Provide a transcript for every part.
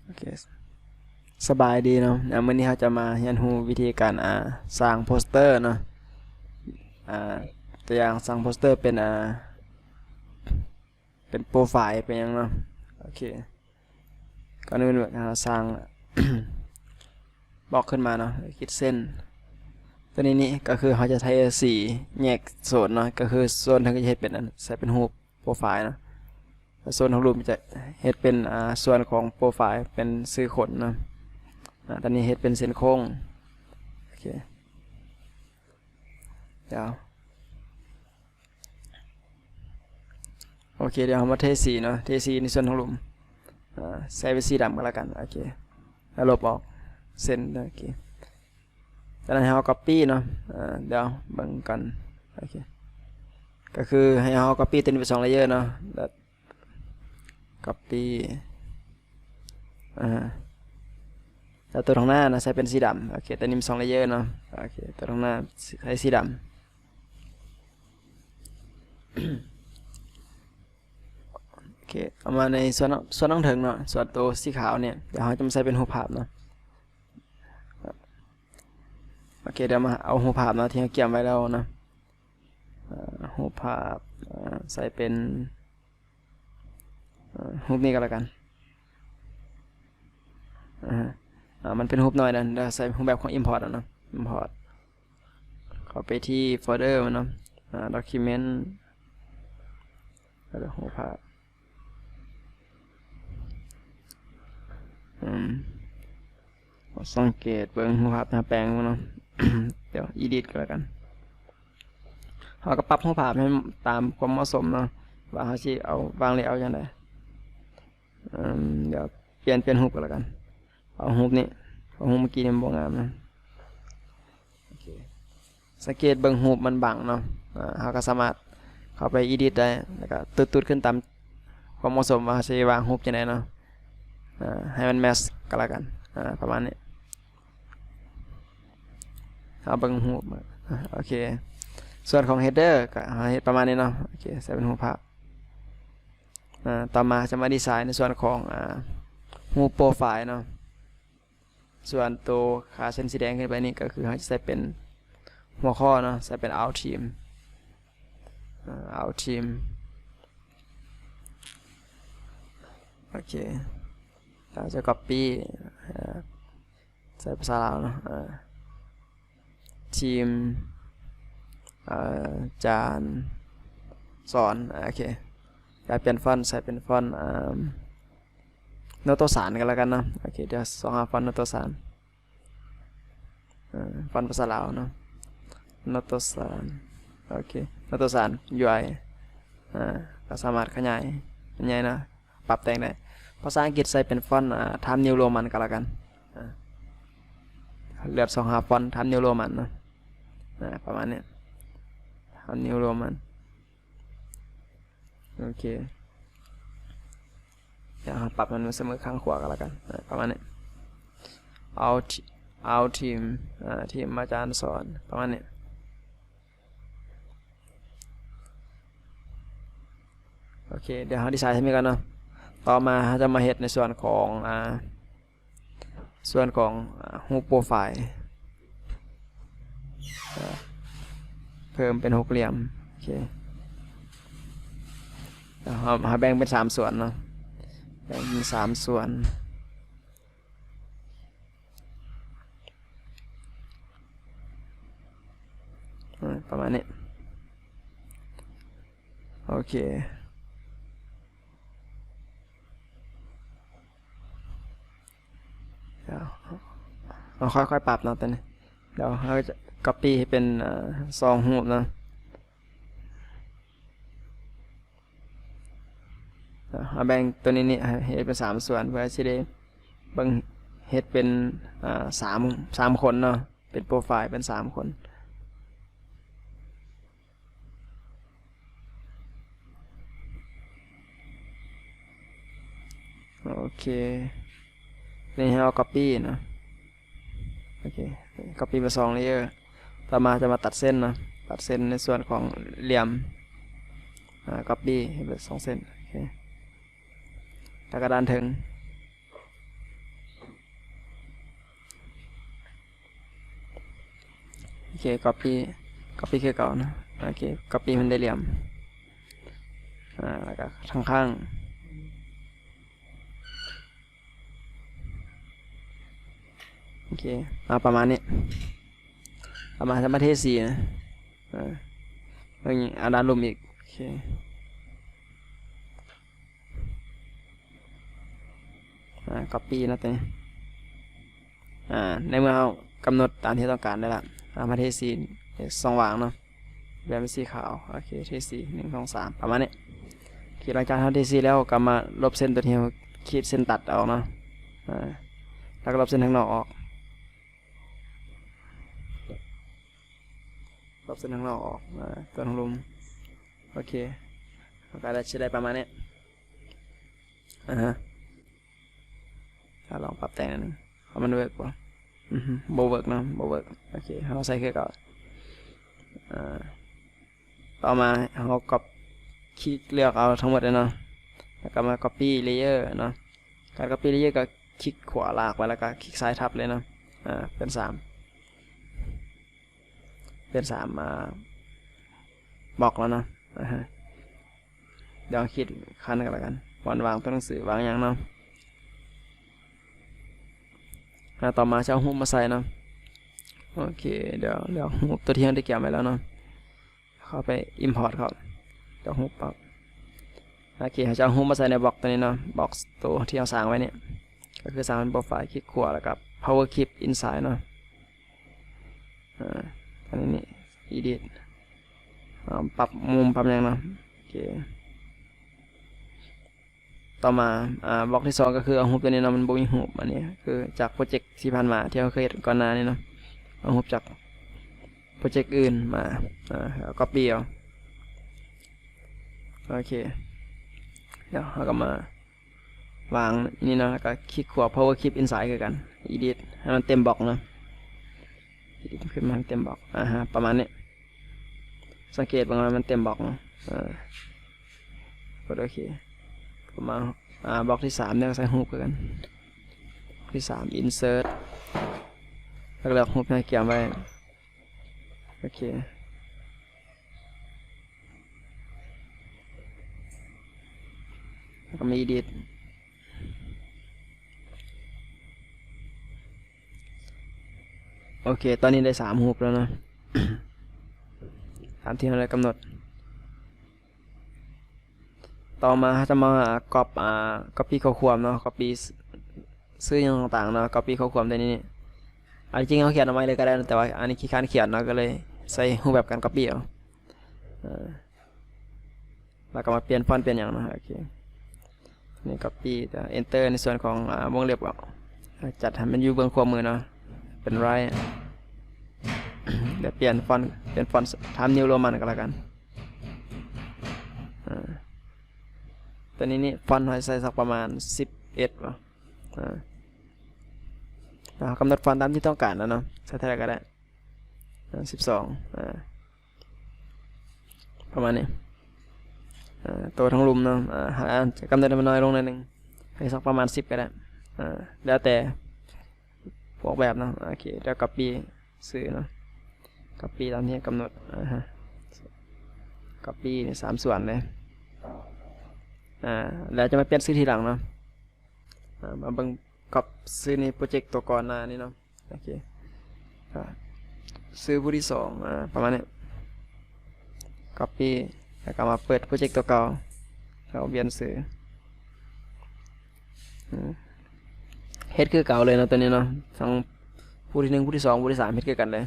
ໂອເຄ ສະບາຍດີເນາະ ອາ ມື້ນີ້ເຮົາຈະມາຮຽນຮູ້ວິທີການ ອາ ສ້າງໂປສເຕີເນາະ ອາ ຕົວຢ່າງສ້າງໂປສເຕີເປັນ ອາ ເປັນໂປຣໄຟລ໌ ເປັນຫຍັງເນາະ ໂອເຄ ກ່ອນອື່ນເຮົາສ້າງບລັອກຂຶ້ນມາເນາະ ຂີດເສັ້ນ ຕົວນີ້ນີ້ກໍຄືເຮົາຈະໃຊ້ສີແຍກໂຊນເນາະ ກໍຄືໂຊນເທິງຈະເຮັດເປັນອັນ ໃສ່ເປັນຮູບໂປຣໄຟລ໌ເນາະ ແລະໂຊນທາງລຸ່ມຈະເຮັດເປັນ ອາ ສ່ວນຂອງໂປຣໄຟລ໌ເປັນຊື່ຄົນເນາະ ອາ ຕອນນີ້ເຮັດເປັນເສັ້ນໂຄ້ງ ໂອເຄ ດຽວ ໂອເຄ ດຽວເຮົາມາເທສີເນາະ ເທສີໃນສ່ວນທາງລຸ່ມ ອາ ໃສ່ເປັນສີດຳກໍແລ້ວກັນ ໂອເຄ ແລ້ວລົບອອກເສັ້ນ ໂອເຄ ຈາກນັ້ນໃຫ້ເຮົາກັອບປີ້ເນາະ ອາ ດຽວເບິ່ງກ່ອນ ໂອເຄ ກໍຄືໃຫ້ເຮົາກັອບປີ້ຕົວນີ້ເປັນສອງເລເຢີເນາະ ແລ້ວກັອບປີ້ ອາ ແລ້ວຕົວທາງໜ້ານະໃສ່ເປັນສີດຳ ໂອເຄ ຕົວນີ້ມີສອງເລເຢີເນາະ ໂອເຄ ຕົວທາງໜ້າໃສ່ສີດຳ ໂອເຄ ເອົາມາໃນສ່ວນ ສ່ວນທາງເທິງເນາະ ສ່ວນໂຕສີຂາວນີ້ ດຽວເຮົາຈະມາໃສ່ເປັນຮູບພາບເນາະ ໂອເຄ ດຽວມາເອົາຮູບພາບເນາະ ທີ່ເຮົາກຽມໄວ້ແລ້ວເນາະ ອາ ຮູບພາບ ອາ ໃສ່ເປັນ ອາ ຮູບນີ້ກໍແລ້ວກັນ ອາ ອາ ມັນເປັນຮູບນ້ອຍນະ ດຽວໃສ່ຮູບແບບຂອງ import ເນາະ import ເຂົ້າໄປທີ່ໂຟນເດີມັນເນາະ ອາ document ແລ້ວກໍຮູບພາບ ອືມ ສັງເກດເບິ່ງຮູບພາບໜ້າແປງເນາະ ດຽວ edit ກໍແລ້ວກັນ ເຮົາກໍປັບຮູບພາບໃຫ້ຕາມຄວາມເໝາະສົມເນາະ ວ່າເຮົາຊິເອົາວາງ layout ຈັ່ງໃດ ອືມ ດຽວປ່ຽນ ປ່ຽນຮູບກໍແລ້ວກັນ ເອົາຮູບນີ້ ເພາະຮູບເມື່ອກີ້ນີ້ມັນບໍ່ງາມນະ ໂອເຄ ສັງເກດເບິ່ງຮູບມັນບັງເນາະ ອາ ເຮົາກໍສາມາດເຂົ້າໄປ edit ໄດ້ ແລ້ວກໍຕຸດໆຂຶ້ນຕາມຄວາມເໝາະສົມວ່າເຮົາຊິວາງຮູບຈັ່ງໃດເນາະ ອາ ໃຫ້ມັນແມັດກັນລະກັນ ອາ ປະມານນີ້ ເຮົາເບິ່ງຮູບ ໂອເຄ ສ່ວນຂອງ header ກໍເຮົາເຮັດປະມານນີ້ເນາະ ໂອເຄ ໃສ່ເປັນຮູບພາບ ອາ ຕໍ່ມາຈະມາດີໄຊໃນສ່ວນຂອງ ອາ ຮູບໂປຣໄຟລ໌ເນາະ ສ່ວນໂຕຂາເສັ້ນສີແດງຂຶ້ນໄປນີ້ ກໍຄືເຮົາຈະໃສ່ເປັນຫົວຂໍ້ເນາະ ໃສ່ເປັນ our theme ອາ our theme ໂອເຄ ເຮົາຈະກັອບປີ້ ອາ ໃສ່ພາສາລາວເນາະ ອາ ທີມ ອາ ອາຈານສອນ ອາ ໂອເຄ ການປ່ຽນຟອນໃສ່ເປັນຟອນ ອາ ໂນໂຕສານກໍແລ້ວກັນເນາະ ໂອເຄ ດຽວຊອກຫາຟອນໂນໂຕສານ ອາ ຟອນພາສາລາວເນາະ ໂນໂຕສານ ໂອເຄ ໂນໂຕສານ ຢູໄອ ອາ ກໍສາມາດຂະຫຍາຍ ຂະຫຍາຍເນາະ ປັບແຕ່ງໄດ້ ພາສາອັງກິດໃສ່ເປັນຟອນ ອາ Times New Roman ກໍແລ້ວກັນ ອາ ເລືອກຊອກຫາຟອນ Times New Roman ເນາະ ອາ ປະມານນີ້ Times New Roman ໂອເຄ ດຽວເຮົາປັບໃຫ້ມັນສະເໝີຂ້າງຂວາກໍແລ້ວກັນ ອາ ປະມານນີ້ our our theme ອາ ທີມອາຈານສອນ ປະມານນີ້ ໂອເຄ ດຽວເຮົາດີໄຊໃຫ້ມັນກ່ອນເນາະ ຕໍ່ມາເຮົາຈະມາເຮັດໃນສ່ວນຂອງ ອາ ສ່ວນຂອງ ອາ ຮູບໂປຣໄຟລ໌ ເພີ່ມເປັນຫົກຫຼ່ຽມ ໂອເຄ ເຮົາ ເຮົາແບ່ງເປັນສາມສ່ວນເນາະ ແບ່ງເປັນສາມສ່ວນ ອາ ປະມານນີ້ ໂອເຄ ດຽວເຮົາຄ່ອຍໆປັບເນາະ ຕອນນີ້ ດຽວເຮົາຈະກັອບປີ້ໃຫ້ເປັນ ເອີ ສອງຮູບເນາະ ເຮົາແບ່ງຕົວນີ້ນີ້ໃຫ້ເຮັດເປັນສາມສ່ວນ ເພື່ອຊິໄດ້ເບິ່ງ ເຮັດເປັນ ເອີ ສາມ ສາມຄົນເນາະ ເປັນໂປຣໄຟລ໌ເປັນສາມຄົນ ໂອເຄ ນີ້ໃຫ້ເຮົາກັອບປີ້ເນາະ ໂອເຄ ກັອບປີ້ມາສອງເລເຢີ ຕໍ່ມາຈະມາຕັດເສັ້ນເນາະ ຕັດເສັ້ນໃນສ່ວນຂອງຫຼ່ຽມ ອາ ກັອບປີ້ໃຫ້ເປັນສອງເສັ້ນ ໂອເຄ ແລ້ວກໍດ້ານເທິງ copy copy ຄືເກົ່າເນາະ. ໂອເຄ copy ໃຫ້ມັນໄດ້ຫຼ່ຽມ ອາ ແລ້ວກໍທາງຂ້າງ ໂອເຄ ອາ ປະມານນີ້ ເອົາມາ ເອົາມາເທສີນະ ອາ ເບິ່ງ ອາ ດ້ານລຸ່ມອີກ ໂອເຄ ອາ copy ເນາະ ຕົວນີ້ ອາ ໃນເມື່ອເຮົາກຳນົດຕາມທີ່ເຮົາຕ້ອງການໄດ້ລະ ເອົາມາເທສີນ ຊ່ອງວ່າງເນາະ ແບບເປັນສີຂາວ ໂອເຄ ເທສີ ໜຶ່ງ ສອງ ສາມ ປະມານນີ້. ໂອເຄ ຫຼັງຈາກເຮົາເທສີແລ້ວ ກໍມາລົບເສັ້ນຕົວທີ່ເຮົາຂີດເສັ້ນຕັດອອກເນາະ ອາ ແລ້ວກໍລົບເສັ້ນທາງນອກອອກ ລົບເສັ້ນທາງນອກອອກ ອາ ຕົວທາງລຸ່ມ ໂອເຄ ເຮົາກໍໄດ້ ຊິໄດ້ປະມານນີ້ ອາຮະ ຖ້າລອງປັບແຕ່ງໜ້ອຍໜຶ່ງ ວ່າມັນເວີກບໍ່? ອືຮຶ ບໍ່ເວີກເນາະ ບໍ່ເວີກ ໂອເຄ ເຮົາໃສ່ຄືເກົ່າ ອາ ຕໍ່ມາເຮົາກັອບ ຄລິກເລືອກເອົາທັງໝົດເລີຍເນາະ ແລ້ວກໍມາ copy layer ເນາະ. ການ copy layer ກໍຄລິກຂວາລາກໄປ ແລ້ວກໍຄລິກຊ້າຍທັບເລີຍເນາະ ອາ ເປັນສາມ ເປັນສາມ ອາ ບລັອກແລ້ວເນາະ ອາຮະ ດຽວຄິດຄັນກໍແລ້ວກັນ ບ່ອນວາງຕົວໜັງສື ວາງຫຍັງເນາະ. ອາ ຕໍ່ມາຈະເອົາຮູບມາໃສ່ເນາະ ໂອເຄ ດຽວເລືອກຮູບຕົວທີ່ເຮົາໄດ້ກຽມໄວ້ແລ້ວເນາະ ເຂົ້າໄປ import ເຂົ້າ ຈະເອົາຮູບປັບ ໂອເຄ ເຮົາຈະເອົາຮູບມາໃສ່ໃນບລັອກຕົວນີ້ເນາະ ບລັອກໂຕທີ່ເຮົາສ້າງໄວ້ນີ້ ກໍຄືສ້າງເປັນໂປຣໄຟລ໌ ຄລິກຂວາ ແລ້ວກໍ power clip inside ເນາະ ອາ ອັນນີ້ edit ອາ ປັບມຸມປັບຫຍັງເນາະ ໂອເຄ ຕໍ່ມາ ອາ ບລັອກທີສອງ ກໍຄືເອົາຮູບຕົວນີ້ເນາະ ມັນບໍ່ມີຮູບ ອັນນີ້ຄືຈາກໂປຣເຈັກທີ່ຜ່ານມາທີ່ເຮົາເຄີຍເຮັດກ່ອນໜ້ານີ້ເນາະ ເອົາຮູບຈາກໂປຣເຈັກອື່ນມາ ອາ ເອົາ copy ເອົາ ໂອເຄ ແລ້ວເຮົາກໍມາວາງນີ້ເນາະ ແລ້ວກໍຄລິກຂວາ power clip inside ຄືກັນ edit ໃຫ້ມັນເຕັມບລັອກເນາະ edit ຂຶ້ນມາໃຫ້ເຕັມບລັອກ ອາຮະ ປະມານນີ້ ສັງເກດເບິ່ງວ່າມັນເຕັມບລັອກເນາະ ເອີ ກົດໂອເຄ ປະມານ ອາ ບລັອກທີສາມເນາະ ໃສ່ຮູບຄືກັນ ບລັອກທີສາມ insert ແລ້ວເລືອກຮູບທີ່ກຽມໄວ້ ໂອເຄ ແລ້ວກໍມາ edit ໂອເຄ ຕອນນີ້ໄດ້ສາມຮູບແລ້ວເນາະ ຕາມທີ່ເຮົາໄດ້ກຳນົດ ຕໍ່ມາເຮົາຈະມາກັອບ ອາ copy ຂໍ້ຄວາມເນາະ copy ຊື່ຫຍັງຕ່າງໆເນາະ copy ຂໍ້ຄວາມຕົວນີ້ ອັນຈິງເຮົາຂຽນເອົາໃໝ່ເລີຍກໍໄດ້ ແຕ່ວ່າອັນນີ້ຂີ້ຄ້ານຂຽນເນາະ ກໍເລີຍໃຊ້ຮູບແບບການ copy ເອົາ ເອີ ແລ້ວກໍມາປ່ຽນຟອນ ປ່ຽນຫຍັງເນາະ ໂອເຄ ນີ້ copy ແລ້ວ enter ໃນສ່ວນຂອງ ອາ ວົງເລັບ ອາ ຈັດໃຫ້ມັນຢູ່ເບື້ອງຂວາມືເນາະ ເປັນ right ແລ້ວປ່ຽນຟອນ ປ່ຽນຟອນ Times New Roman ກໍແລ້ວກັນ ອາ ຕົວນີ້ນີ້ ຟອນເຮົາໃສ່ສັກປະມານສິບເອັດບໍ ອາ ເຮົາກຳນົດຟອນຕາມທີ່ຕ້ອງການແລ້ວເນາະ ໃສ່ເທົ່າໃດກໍໄດ້ ອາ ສິບສອງ ອາ ປະມານນີ້ ອາ ໂຕທາງລຸ່ມເນາະ ອາ ເຮົາອາດຈະກຳນົດໃຫ້ມັນນ້ອຍລົງໜ້ອຍໜຶ່ງ ໃຫ້ສັກປະມານສິບກໍໄດ້ ອາ ແລ້ວແຕ່ຜູ້ອອກແບບເນາະ ໂອເຄ ແລ້ວ copy ຊື່ເນາະ copy ຕາມທີ່ກຳນົດ ອາຮະ copy ໃນສາມສ່ວນເລີຍ ອາ ແລ້ວຈະມາປ່ຽນຊື່ທີຫຼັງເນາະ ອາ ມາເບິ່ງກັອບຊື່ໃນໂປຣເຈັກຕົວກ່ອນໜ້ານີ້ເນາະ ໂອເຄ ກໍຊື່ຜູ້ທີສອງ ອາ ປະມານນີ້ copy ແລ້ວກໍມາເປີດໂປຣເຈັກຕົວເກົ່າ ແລ້ວປ່ຽນຊື່ ອືມ ເຮັດຄືເກົ່າເລີຍເນາະ ຕົວນີ້ເນາະ ທັງຜູ້ທີໜຶ່ງ ຜູ້ທີສອງ ຜູ້ທີສາມ ເຮັດຄືກັນເລີຍ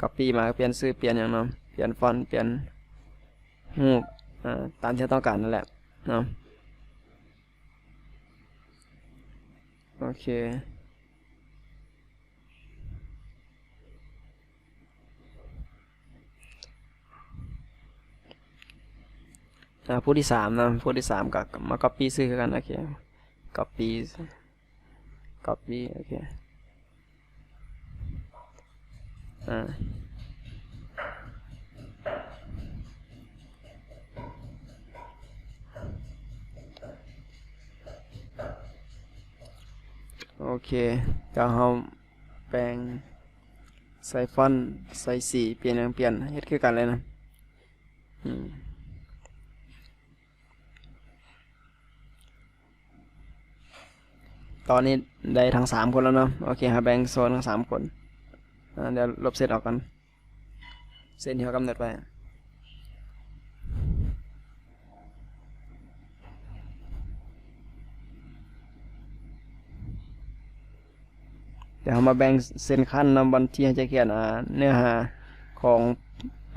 copy ມາ ປ່ຽນຊື່ ປ່ຽນຫຍັງເນາະ ປ່ຽນຟອນ ປ່ຽນຮູບ ອາ ຕາມທີ່ເຮົາຕ້ອງການນັ້ນແຫຼະເນາະ ໂອເຄ ອາ ຜູ້ທີສາມເນາະ ຜູ້ທີສາມກໍມາກັອບປີ້ຊື່ຄືກັນ ໂອເຄ ກັອບປີ້ ກັອບປີ້ ໂອເຄ ອາ ໂອເຄ ດຽວເຮົາແປງ ໃສ່ຟອນ ໃສ່ສີ ປ່ຽນຫຍັງປ່ຽນ ເຮັດຄືກັນເລີຍນະ. ອືມ ຕອນນີ້ໄດ້ທັງສາມຄົນແລ້ວເນາະ. ໂອເຄ ເຮົາແບ່ງໂຊນທັງສາມຄົນ. ອາ ດຽວລົບເສັ້ນອອກກ່ອນ ເສັ້ນທີ່ເຮົາກຳນົດໄວ້. ດຽວເຮົາມາແບ່ງເສັ້ນຂັ້ນເນາະ ບ່ອນທີ່ເຮົາຈະຂຽນ ອ່າ ເນື້ອຫາຂອງ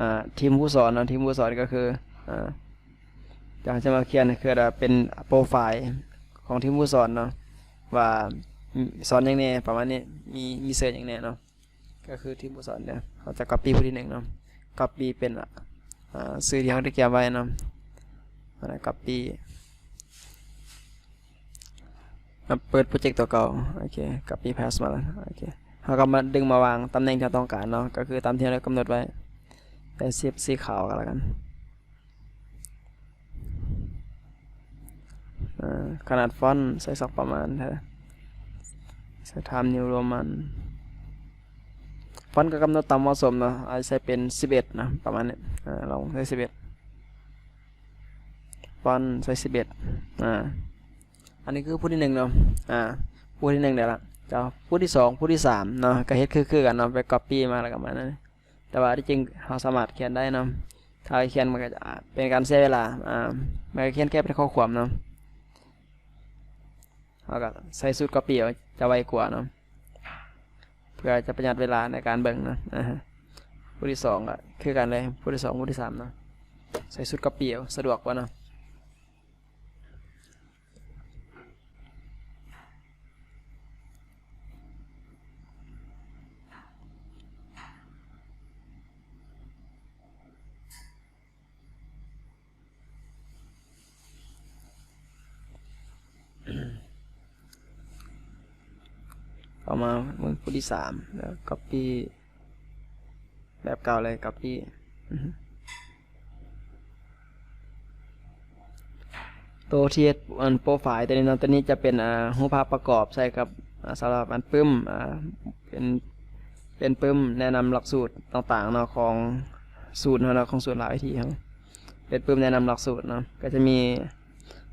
ອ່າ ທີມຜູ້ສອນເນາະ. ທີມຜູ້ສອນກໍຄື ອ່າ ດຽວເຮົາຈະມາຂຽນ ຄືວ່າເປັນໂປຣໄຟລ໌ຂອງທີມຜູ້ສອນເນາະ ວ່າ ອືມ ສອນຫຍັງແດ່ ປະມານນີ້ ມີ ມີເຊີຫຍັງແດ່ເນາະ. ກໍຄືທີມຜູ້ສອນເດີ ເຮົາຈະກັອບປີ້ຜູ້ທີໜຶ່ງເນາະ ກັອບປີ້ເປັນ ອ່າ ຊື່ທີ່ເຮົາໄດ້ກຽມໄວ້ເນາະ. ອັນນັ້ນກັອບປີ້ ມາເປີດໂປຣເຈັກຕົວເກົ່າ. ໂອເຄ ກັອບປີ້ພາສມາແລ້ວ. ໂອເຄ ເຮົາກໍມາດຶງມາວາງຕຳແໜ່ງທີ່ເຮົາຕ້ອງການເນາະ ກໍຄືຕາມທີ່ເຮົາໄດ້ກຳນົດໄວ້. ໃສ່ສີຂາວກໍແລ້ວກັນ. ເອີ ຂະໜາດຟອນໃສ່ສັກປະມານເທື່ອ ໃສ່ Times New Roman. ຟອນກໍກຳນົດຕາມເໝາະສົມເນາະ ອາດໃສ່ເປັນສິບເອັດນະ ປະມານນີ້. ເອີ ລອງໃສ່ສິບເອັດ ຟອນໃສ່ສິບເອັດ. ອາ ອັນນີ້ຄືຜູ້ທີໜຶ່ງເນາະ. ອາ ຜູ້ທີໜຶ່ງໄດ້ລະ ເຈົ້າ ຜູ້ທີສອງ ຜູ້ທີສາມເນາະ ກໍເຮັດຄື ຄືກັນເນາະ ໄປກັອບປີ້ມາແລ້ວກໍມານັ້ນ. ແຕ່ວ່າທີ່ຈິງເຮົາສາມາດຂຽນໄດ້ເນາະ ຖ້າຂຽນມັນກໍຈະເປັນການເສຍເວລາ. ອາ ມັນກໍຂຽນແຄ່ເປັນຂໍ້ຄວາມເນາະ ເຮົາກໍໃສ່ຊຸດກັອບປີ້ເອົາ ຈະໄວກວ່າເນາະ ເພື່ອຈະປະຢັດເວລາໃນການເບິ່ງເນາະ. ອາ ຜູ້ທີສອງກໍຄືກັນເລີຍ ຜູ້ທີສອງ ຜູ້ທີສາມເນາະ ໃສ່ຊຸດກັອບປີ້ເອົາ ສະດວກກວ່າເນາະ. ຕໍ່ມາເບິ່ງຜູ້ທີສາມ ແລ້ວກັອບປີ້ ແບບເກົ່າເລີຍ ກັອບປີ້ ອືຮຶ ໂຕທີ່ເຮັດອັນໂປຣໄຟລ໌ຕົວນີ້ເນາະ ຕົວນີ້ຈະເປັນ ອ່າ ຮູບພາບປະກອບໃສ່ກັບ ອ່າ ສຳລັບອັນປຶ້ມ ອ່າ ເປັນ ເປັນປຶ້ມແນະນຳຫຼັກສູດຕ່າງໆເນາະ ຂອງສູນເຮົາເນາະ ຂອງສູນລາວໄອທີເຮົາ ເປັນປຶ້ມແນະນຳຫຼັກສູດເນາະ ກໍຈະມີ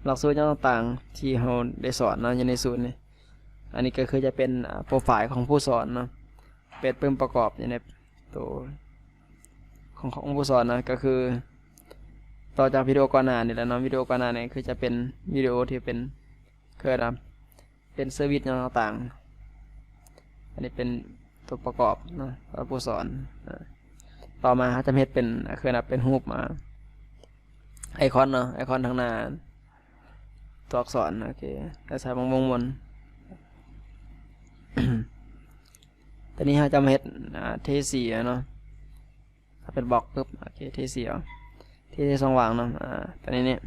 ຫຼັກສູດຫຍັງຕ່າງໆທີ່ເຮົາໄດ້ສອນເນາະ ຢູ່ໃນສູນນີ້. ອັນນີ້ກໍຄືຈະເປັນ ອ່າ ໂປຣໄຟລ໌ຂອງຜູ້ສອນເນາະ ເປັນປຶ້ມປະກອບຢູ່ໃນໂຕຂອງ ຂອງຜູ້ສອນນະ ກໍຄືຕໍ່ຈາກວິດີໂອກ່ອນໜ້ານີ້ແຫຼະເນາະ. ວິດີໂອກ່ອນໜ້ານີ້ຄືຈະເປັນວິດີໂອທີ່ເປັນ ຄືວ່າເປັນເຊີວິດຫຍັງຕ່າງໆ. ອັນນີ້ເປັນຕົວປະກອບເນາະ ສຳລັບຜູ້ສອນ. ຕໍ່ມາເຮົາຈະເຮັດເປັນ ຄືວ່າເປັນຮູບ ອ່າ ໄອຄອນເນາະ ໄອຄອນທາງໜ້າ ຕົວອັກສອນ ໂອເຄ ແລ້ວໃສ່ວົງມົນ. ຕອນນີ້ເຮົາຈະມາເຮັດ ອ່າ ເທສີເນາະ ເອົາເປັນບລັອກປຶບ ໂອເຄ ເທສີເອົາ ເທໃສ່ຊ່ອງວ່າງເນາະ. ອ່າ ຕອນນີ້ນີ້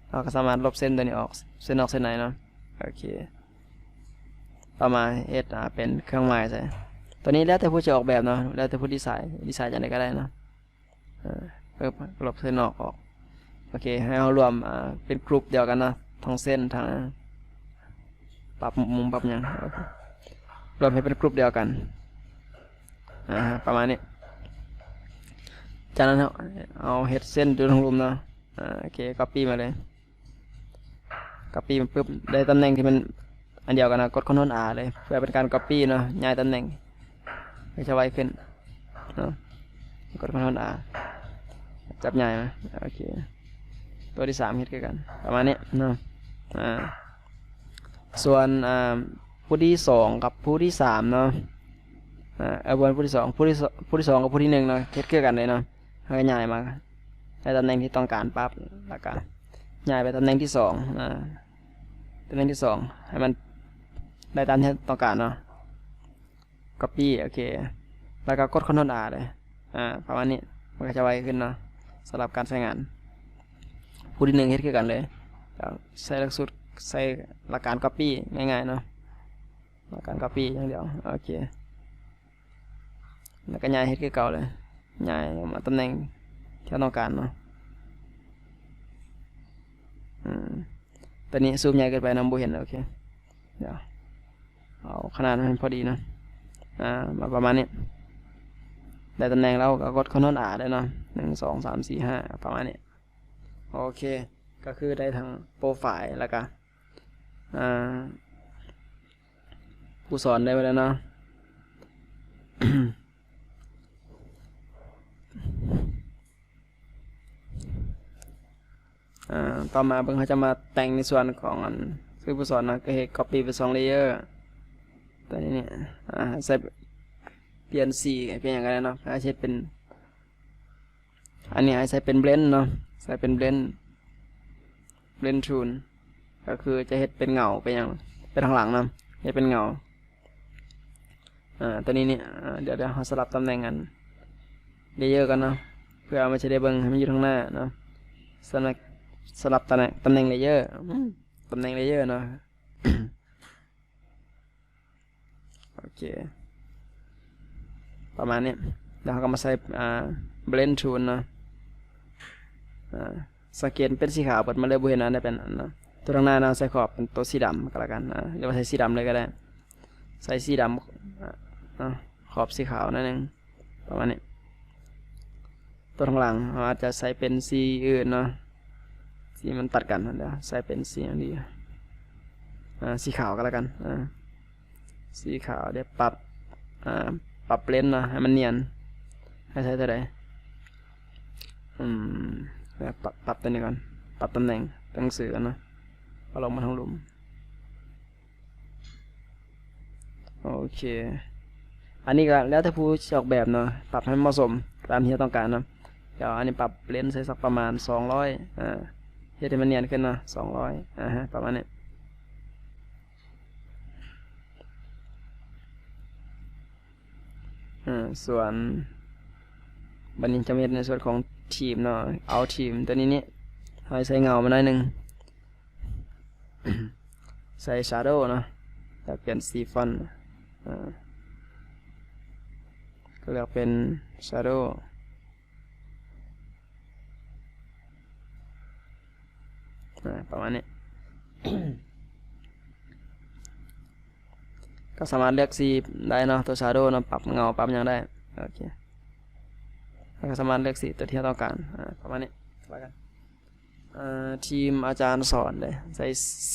ເຮົາກໍສາມາດລົບເສັ້ນຕົວນີ້ອອກ ເສັ້ນນອກເສັ້ນໃນເນາະ ໂອເຄ. ຕໍ່ມາເຮັດ ອ່າ ເປັນເຄື່ອງໝາຍໃສ່ ຕົວນີ້ແລ້ວແຕ່ຜູ້ຈະອອກແບບເນາະ ແລ້ວແຕ່ຜູ້ດີໄຊ ດີໄຊຈັ່ງໃດກໍໄດ້ເນາະ. ເອີ ລົບເສັ້ນນອກອອກ ໂອເຄ ໃຫ້ເຮົາລວມ ອ່າ ເປັນກຣຸບດຽວກັນເນາະ ທັງເສັ້ນ ທັງປັບມຸມປັບຫຍັງ ໂອເຄ ລວມໃຫ້ເປັນກຣຸບດຽວກັນ ອ່າ ປະມານນີ້. ຈາກນັ້ນເຮົາເອົາເຮັດເສັ້ນຢູ່ທາງລຸ່ມເນາະ ອ່າ ໂອເຄ ກັອບປີ້ມາເລີຍ. ກັອບປີ້ມາປຶບ ໄດ້ຕຳແໜ່ງທີ່ມັນອັນດຽວກັນນະ ກົດຄອນໂທຣນອາເລີຍ ເພື່ອເປັນການກັອບປີ້ເນາະ ຍ້າຍຕຳແໜ່ງ ເພື່ອຈະໄວຂຶ້ນເນາະ. ກົດຄອນໂທຣນອາ ຈັບຍ້າຍມາ ໂອເຄ ຕົວທີສາມເຮັດຄືກັນ ປະມານນີ້ເນາະ. ອ່າ ສ່ວນ ອ່າ ຜູ້ທີສອງກັບຜູ້ທີສາມເນາະ ອ່າ ເອີ ບໍ່ແມ່ນຜູ້ທີສອງ ຜູ້ທີສອງ ຜູ້ທີສອງກັບຜູ້ທີໜຶ່ງເນາະ ເຮັດຄືກັນເລີຍເນາະ. ເຮົາກໍຍ້າຍມາໃນຕຳແໜ່ງທີ່ຕ້ອງການປັບ ແລ້ວກໍຍ້າຍໄປຕຳແໜ່ງທີສອງ ອ່າ ຕຳແໜ່ງທີສອງ ໃຫ້ມັນໄດ້ຕາມທີ່ຕ້ອງການເນາະ ກັອບປີ້ ໂອເຄ ແລ້ວກໍກົດຄອນໂທຣນອາເລີຍ ອ່າ ປະມານນີ້ ມັນກໍຈະໄວຂຶ້ນເນາະ ສຳລັບການໃຊ້ງານ. ຜູ້ທີໜຶ່ງເຮັດຄືກັນເລີຍ ໃຊ້ຫຼັກສູດ ໃຊ້ຫຼັກການກັອບປີ້ ງ່າຍໆເນາະ ຫຼັກການກັອບປີ້ຢ່າງດຽວ ໂອເຄ. ແລ້ວກໍຍ້າຍເຮັດຄືເກົ່າເລີຍ ຍ້າຍມາຕຳແໜ່ງທີ່ເຮົາຕ້ອງການເນາະ. ອືມ ຕອນນີ້ຊູມໃຫຍ່ເກີນໄປເນາະ ບໍ່ເຫັນ ໂອເຄ ດຽວເອົາຂະໜາດໃຫ້ມັນພໍດີເນາະ ອ່າ ມາປະມານນີ້ ໄດ້ຕຳແໜ່ງແລ້ວກໍກົດ Ctrl R ໄດ້ເນາະ ໜຶ່ງ ສອງ ສາມ ສີ່ ຫ້າ ປະມານນີ້. ໂອເຄ ກໍຄືໄດ້ທັງໂປຣໄຟລ໌ ແລ້ວກໍ ອ່າ ຜູ້ສອນໄດ້ໝົດແລ້ວເນາະ. ອ່າ ຕໍ່ມາເບິ່ງ ເຮົາຈະມາແຕ່ງໃນສ່ວນຂອງອັນ ຄືຜູ້ສອນເນາະ ກໍເຮັດ copy ເປັນສອງ layer ຕົວນີ້ນີ້ ອ່າ ໃສ່ ປ່ຽນສີ ປ່ຽນຫຍັງກໍໄດ້ເນາະ ໃຫ້ເຮັດເປັນ ອັນນີ້ໃຫ້ໃສ່ເປັນ blend ເນາະ ໃສ່ເປັນ blend blend tool ກໍຄືຈະເຮັດເປັນເງົາ ເປັນຫຍັງ ເປັນທາງຫຼັງເນາະ ເຮັດເປັນເງົາ. ອ່າ ຕົວນີ້ນີ້ ອ່າ ດຽວ ດຽວເຮົາສະຫຼັບຕຳແໜ່ງອັນ layer ກ່ອນເນາະ ເພື່ອມັນຈະໄດ້ເບິ່ງໃຫ້ມັນຢູ່ທາງໜ້າເນາະ. ສະລັບ ສະຫຼັບຕຳແໜ່ງ ຕຳແໜ່ງ layer ອືມ ຕຳແໜ່ງ layer ເນາະ. ໂອເຄ ປະມານນີ້ ແລ້ວເຮົາກໍມາໃສ່ ອ່າ blend tool ເນາະ. ອ່າ ສັງເກດເປັນສີຂາວເບິດ ມັນເລີຍບໍ່ເຫັນອັນໃດເປັນອັນນະ ຕົວທາງໜ້າເນາະ ໃສ່ຂອບເປັນຕົວສີດຳກໍແລ້ວກັນ ອ່າ ຫຼືວ່າໃສ່ສີດຳເລີຍກໍໄດ້ ໃສ່ສີດຳ ອ່າ ຂອບສີຂາວໜ້ອຍໜຶ່ງ ປະມານນີ້. ຕົວທາງຫຼັງເຮົາອາດຈະໃສ່ເປັນສີອື່ນເນາະ ສີມັນຕັດກັນ ດຽວໃສ່ເປັນສີຫຍັງດີ ອ່າ ສີຂາວກໍແລ້ວກັນ ອ່າ ສີຂາວ ດຽວປັບ ອ່າ ປັບ blend ເນາະ ໃຫ້ມັນນຽນ ໃຫ້ໃສ່ເທົ່າໃດ ອືມ ດຽວປັບ ປັບຕົວນີ້ກ່ອນ ປັບຕຳແໜ່ງຕົວໜັງສືກ່ອນເນາະ ເອົາລົງມາທາງລຸ່ມ. ໂອເຄ ອັນນີ້ກໍແລ້ວແຕ່ຜູ້ຊິອອກແບບເນາະ ປັບໃຫ້ມັນເໝາະສົມຕາມທີ່ເຮົາຕ້ອງການເນາະ. ດຽວອັນນີ້ປັບ blend ໃສ່ສັກປະມານສອງຮ້ອຍ ອ່າ ເຮັດໃຫ້ມັນນຽນຂຶ້ນເນາະ ສອງຮ້ອຍ ອ່າຮະ ປະມານນີ້. ອ່າ ສ່ວນບັດນີ້ຈະເຮັດໃນສ່ວນຂອງທີມເນາະ Alt Theme ຕົວນີ້ນີ້ ເຮົາໃສ່ເງົາມາໜ້ອຍໜຶ່ງ ໃສ່ Shadow ເນາະ ແລ້ວປ່ຽນສີຟອນ ອ່າ ກໍເລືອກເປັນ Shadow ອ່າ ປະມານນີ້ ກໍສາມາດເລືອກສີໄດ້ເນາະ ຕົວ Shadow ເນາະ ປັບເງົາ ປັບຫຍັງໄດ້. ໂອເຄ ເຮົາກໍສາມາດເລືອກສີຕົວທີ່ເຮົາຕ້ອງການ ອ່າ ປະມານນີ້ແລ້ວກັນ. ເອີ ທີມອາຈານສອນເດ້ ໃສ່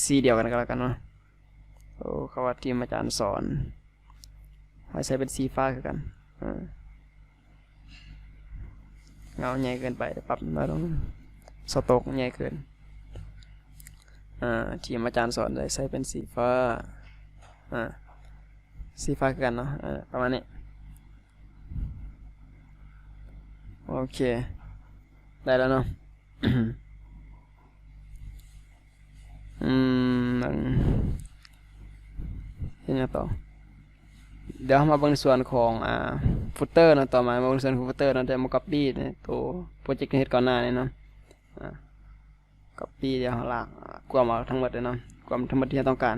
ສີດຽວກັນກໍແລ້ວກັນເນາະ. ໂອ້ ເຂົາວ່າທີມອາຈານສອນ ໃຫ້ໃສ່ເປັນສີຟ້າຄືກັນ ເອີ ເງົາໃຫຍ່ເກີນໄປ ປັບນ້ອຍລົງ ສະໂຕກໃຫຍ່ເກີນ. ອ່າ ທີມອາຈານສອນໄດ້ໃສ່ເປັນສີຟ້າ ອ່າ ສີຟ້າຄືກັນເນາະ ເອີ ປະມານນີ້. ໂອເຄ ໄດ້ແລ້ວເນາະ. ອືມ ເຮັດຫຍັງຕໍ່? ດຽວເຮົາມາເບິ່ງໃນສ່ວນຂອງ ອ່າ ຟຸດເຕີເນາະ. ຕໍ່ມາມາເບິ່ງໃນສ່ວນຂອງຟຸດເຕີເນາະ. ດຽວມາກັອບປີ້ໂຕໂປຣເຈັກທີ່ເຮັດກ່ອນໜ້ານີ້ເນາະ. ອ່າ ກັອບປີ້ ດຽວເຮົາລາກ ກວມເອົາທັງໝົດເລີຍເນາະ. ກວມທັງໝົດທີ່ເຮົາຕ້ອງການ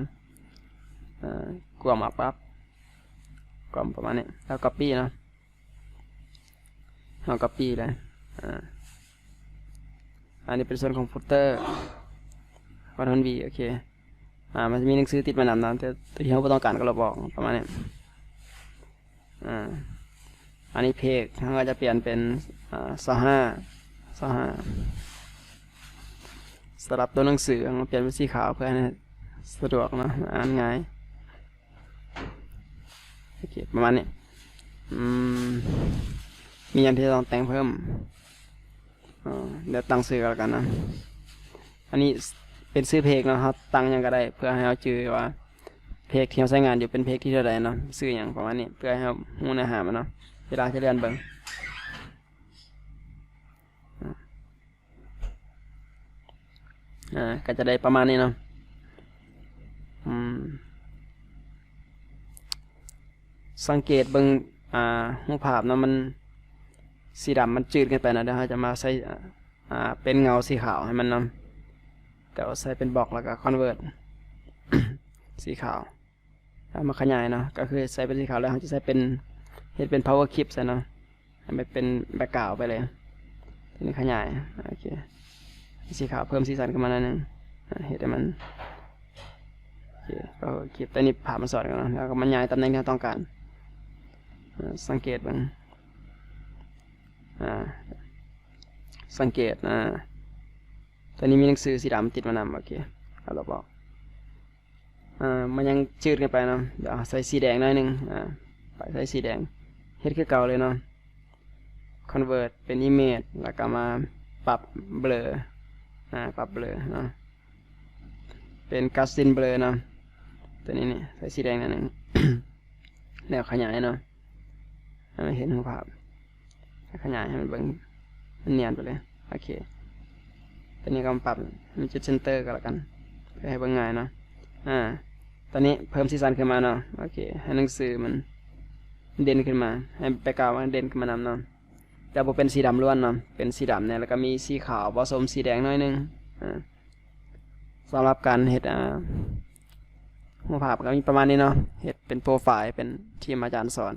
ອ່າ ກວມເອົາປັບ ກວມປະມານນີ້ ແລ້ວກັອບປີ້ເນາະ. ເຮົາກັອບປີ້ເລີຍ ອ່າ ອັນນີ້ເປັນສ່ວນຂອງຟຸດເຕີ ຄອນໂທຣນວີ ໂອເຄ ອ່າ ມັນຈະມີໜັງສືຕິດມານຳເນາະ ແຕ່ທີ່ເຮົາບໍ່ຕ້ອງການກໍລົບອອກ ປະມານນີ້. ອ່າ ອັນນີ້ເພຈ ເຮົາກໍຈະປ່ຽນເປັນ ອ່າ ຊາວຫ້າ ຊາວຫ້າ ສຳລັບຕົວໜັງສື ເຮົາປ່ຽນເປັນສີຂາວ ເພື່ອໃຫ້ສະດວກເນາະ ອ່ານງ່າຍ. ໂອເຄ ປະມານນີ້. ອືມ ມີຫຍັງທີ່ຕ້ອງແຕ່ງເພີ່ມ? ເອີ ດຽວຕັ້ງຊື່ກໍແລ້ວກັນນະ. ອັນນີ້ເປັນຊື່ເພຈເນາະ, ເຮົາຕັ້ງຫຍັງກໍໄດ້ ເພື່ອໃຫ້ເຮົາຈື່ວ່າເພຈທີ່ເຮົາໃຊ້ງານຢູ່ເປັນເພຈທີເທົ່າໃດເນາະ, ຊື່ຫຍັງປະມານນີ້ ເພື່ອໃຫ້ເຮົາຮູ້ເນື້ອຫາມັນເນາະ. ເວລາຈະເລື່ອນເບິ່ງ ອ່າ ກໍຈະໄດ້ປະມານນີ້ເນາະ. ອືມ ສັງເກດເບິ່ງ ອ່າ ຮູບພາບເນາະ ມັນສີດຳມັນຈືດເກີນໄປນະ. ດຽວເຮົາຈະມາໃສ່ ອ່າ ເປັນເງົາສີຂາວໃຫ້ມັນນຳ. ແຕ່ວ່າໃສ່ເປັນບລັອກ ແລ້ວກໍຄອນເວີດສີຂາວ. ເຮົາມາຂະຫຍາຍເນາະ, ກໍຄືໃສ່ເປັນສີຂາວແລ້ວ ເຮົາຈະໃສ່ເປັນ ເຮັດເປັນພາວເວີຄລິບໃສ່ເນາະ, ໃຫ້ມັນເປັນແບັກກຣາວໄປເລີຍ. ທີນີ້ຂະຫຍາຍ ໂອເຄ ສີຂາວເພີ່ມສີສັນຂຶ້ນມາໜ້ອຍໜຶ່ງ, ເຮັດໃຫ້ມັນ ໂອເຄ ພາວເວີຄລິບ. ແຕ່ນີ້ພາບມັນສອດກັນເນາະ, ແລ້ວກໍມາຍ້າຍຕຳແໜ່ງທີ່ເຮົາຕ້ອງການ. ສັງເກດເບິ່ງ ອາ ສັງເກດ ອາ ຕອນນີ້ມີໜັງສືສີດຳຕິດມານຳ. ໂອເຄ ເອົາລົບອອກ. ອາ ມັນຍັງຈືດເກີນໄປເນາະ. ດຽວໃສ່ສີແດງໜ້ອຍໜຶ່ງ. ອາ ປະໃສ່ສີແດງ ເຮັດຄືເກົ່າເລີຍເນາະ. ຄອນເວີດເປັນ image ແລ້ວກໍມາປັບເບລີ ອາ ປັບເບລີເນາະ ເປັນ Gaussian blur ເນາະ. ຕົວນີ້ນີ້ ໃສ່ສີແດງໜ້ອຍໜຶ່ງ ແລ້ວຂະຫຍາຍເນາະ ໃຫ້ມັນເຫັນຮູບພາບ. ຂະຫຍາຍໃຫ້ມັນເບິ່ງ ມັນນຽນໄປເລີຍ. ໂອເຄ ຕົວນີ້ກໍມາປັບໃຫ້ມັນຈຸດ center ກໍແລ້ວກັນ ເພື່ອໃຫ້ເບິ່ງງ່າຍເນາະ. ອາ ຕອນນີ້ເພີ່ມສີສັນຂຶ້ນມາເນາະ. ໂອເຄ ໃຫ້ໜັງສືມັນເດັ່ນຂຶ້ນມາ ໃຫ້ background ມັນເດັ່ນຂຶ້ນມານຳເນາະ. ແຕ່ບໍ່ເປັນສີດຳລ້ວນເນາະ ເປັນສີດຳແດ່ ແລ້ວກໍມີສີຂາວປະສົມສີແດງໜ້ອຍໜຶ່ງ. ອາ ສຳລັບການເຮັດ ອາ ຮູບພາບກໍມີປະມານນີ້ເນາະ ເຮັດເປັນໂປຣໄຟລ໌ ເປັນທີ່ອາຈານສອນ.